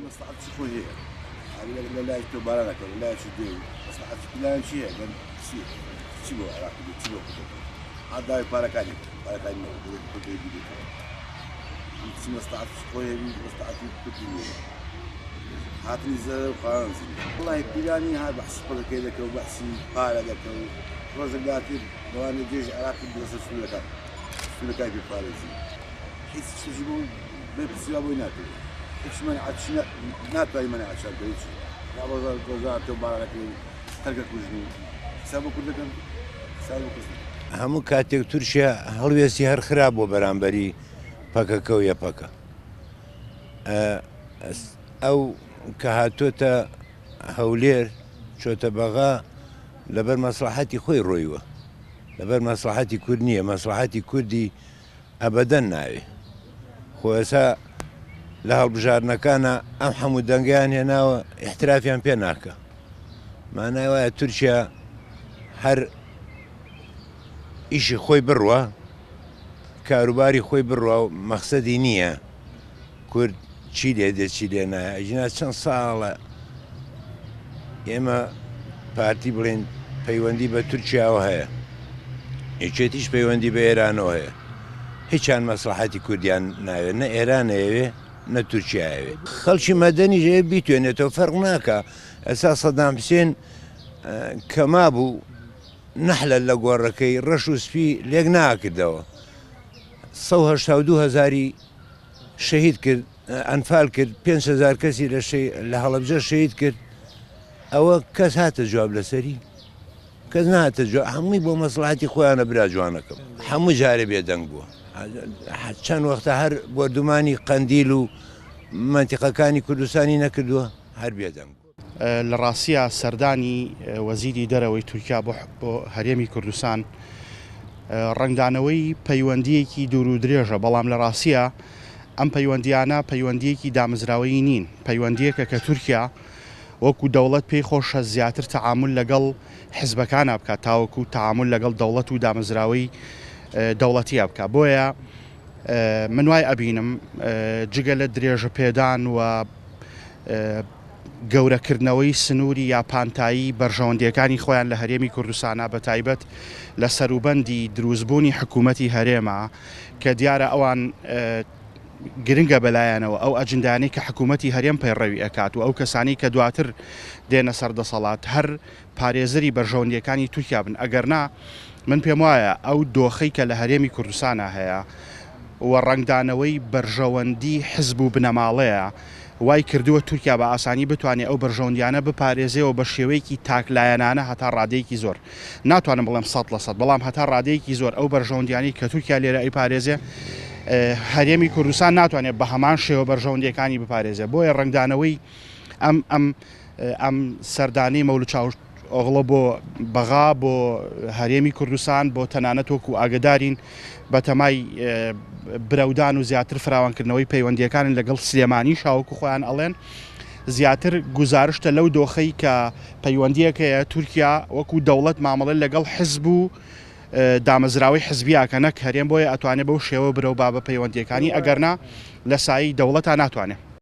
مەسڵەحەتی خۆی هەیە لە لای تۆپبارانەکە لە لایەکی دێ و مەسڵەحەتی پلان چی هەیە گەر چی چی بۆ عێراق دێ چی بۆ کورد دەکەن هەر داوای پارەکانی بکەن پارەکانی نەوت دەبێت کورد دەی بیدێتەوە چی مەسڵەحەتی خۆی هەبی مەسڵەحەتی کوردی نییە هاتنی زەرەر و خاوەن زیان وەڵاهی پیلانی هەر بەحسی پەکەکەی دەکە و بەحسی پارە دەکە و ڕۆژێک داهاتێ لەوانەیە جێژی عێراقی بدە سەر سنوورەکان سنوورەکانی پێ پارێزی هیچ شتێکی بۆ بێ پرسیوا بۆی ناکرێت هیچ مەنعەتش ناتوانانی مەنعەتشان بکەی هیچ ڕۆژان تۆ بارانەکەی و خەلکە کوژن و حساب بۆ کورد دەکەن حساب بۆ کەس ناکەن. هەموو کاتێک تورکیا هەڵوێستی هەر خراپ بووە بەرامبەری پەکەکە و یەپەکە. ئەو کە هاتۆتە هەولێر چۆتە بەغا لەبەر مەسڵەحەتی خۆی ڕۆیوە لەبەر مەسڵەحەتی کورد نییە مەسڵەحەتی کوردی ئەبەدەن ناوێ خۆ ئێستا لە هەڵبژاردنەکانە ئەم هەموو دەنگیان هێناوە احترافیان پێ ناکە مانای وایە تورکیا هەر ئیشی خۆی بڕوە کاروباری خۆی بڕوا و مەخسەدی نییە کورد چی لێ دێ چی لێ نایە ئەگینا چەند ساڵە ئێمە پارتی بڵێن پەیوەندی بە تورکیاوە هەیە یەکێتیش پەیوەندی بە ئێرانەوە هەیە هیچیان مەسلحەتی کوردیان ناوێت نە ئێران ئەیەوێ نە تورکیا ئەیەوێ خەڵکی مەدەنیش ئەیەوێ بیتوێنێتەوە فەرق ناکا ئێستا سەدام حسێن کە مابوو نەحلە لە گۆڕەکەی ڕەش و سپی لێک ناکردەوە 182 هەزاری شەهید کرد ئەنفال کرد 5000 کەسی لە لە هەڵەبجە شەهید کرد ئەوە کەس هاتە جواب لەسەری کەس نهاتە جواب هەمووی بۆ مەسڵاتی خۆیانە برا جوانەکەم هەموو جارێ بێدەنگ بووە چەند وەختە هەر بۆردومانی قەندیل و مەنتیقەکانی کوردستانی نەکردووە هەر بێدەنگ بووە. لە ڕاستیا سەردانی وەزیری دەرەوەی تورکیا بۆ هەرێمی کوردستان ڕەنگدانەوەی پەیوەندییەکی دوور و درێژە، بەڵام لە ڕاستیا ئەم پەیوەندییانە پەیوەندییەکی دامەزراوەیی نین، پەیوەندییەکە کە تورکیا وەکو دەوڵەت پێی خۆشە زیاتر تەعامول لەگەڵ حزبەکانا بکات تاوەکو تەعامول لەگەڵ دەوڵەت و دامەزراوەی دەوڵەتیا بکات، بۆیە من وای ئەبینم جگە لە درێژەپێدان و گەورەکردنەوەی سنووری یا پانتایی بەرژەوەندییەکانی خۆیان لە هەرێمی کوردستانا بەتایبەت لە سەروبەندی دروستبوونی حکوومەتی هەرێما کە دیارە ئەوان گرنگە بەلایانەوە ئەو ئەجندانەی کە حکوومەتی هەرێم پەیڕەوی ئەکات و ئەو کەسانەی کە دواتر دێنە سەر دەسەڵات هەر پارێزەری بەرژەوەندییەکانی تورکیا بن، ئەگەرنا من پێموایە ئەو دۆخەی کە لە هەرێمی کوردستانا هەیە و ڕەنگدانەوەی بەرژەوەندی حزب و بنەماڵەیە وای کردووە تورکیا بە ئاسانی بتوانێ ئەو بەرژەوەندیانە بپارێزێ و بە شێوەیەکی تاکلایەنانە هەتا ڕادەیەکی زۆر ناتوانم بڵێم 100% بەڵام هەتا ڕادەیەکی زۆر ئەو بەرژەوەندیانەی کە تورکیا لێرە ئەیپارێزێ هەرێمی کوردستان ناتوانێت بە هەمان شێوە بەرژەوەندیەکانی بپارێزێ بۆیە ڕەنگدانەوەی ئەم ئەم ئەم سەردانەی مەولود چاوشئۆغڵۆ بۆ بەغا، بۆ هەرێمی کوردستان، بۆ تەنانەت وەکو ئاگەدارین بەتەمای برەودان و زیاتر فراوانکردنەوەی پەیوەندییەکانن لەگەڵ سلێمانیش هاوەکو خۆیان ئەڵێن زیاتر گوزارشتە لەو دۆخەی کە پەیوەندییەکەیە تورکیا وەکو دەوڵەت مامەڵە لەگەڵ حزب و دامەزراوەی حزبیاکە نەک هەرێم بۆیە ئەتوانێ بەو شێوە برەو با بە پەیوەندییەکانی ئەگەرنا لە سایەی دەوڵەتا ناتوانێ.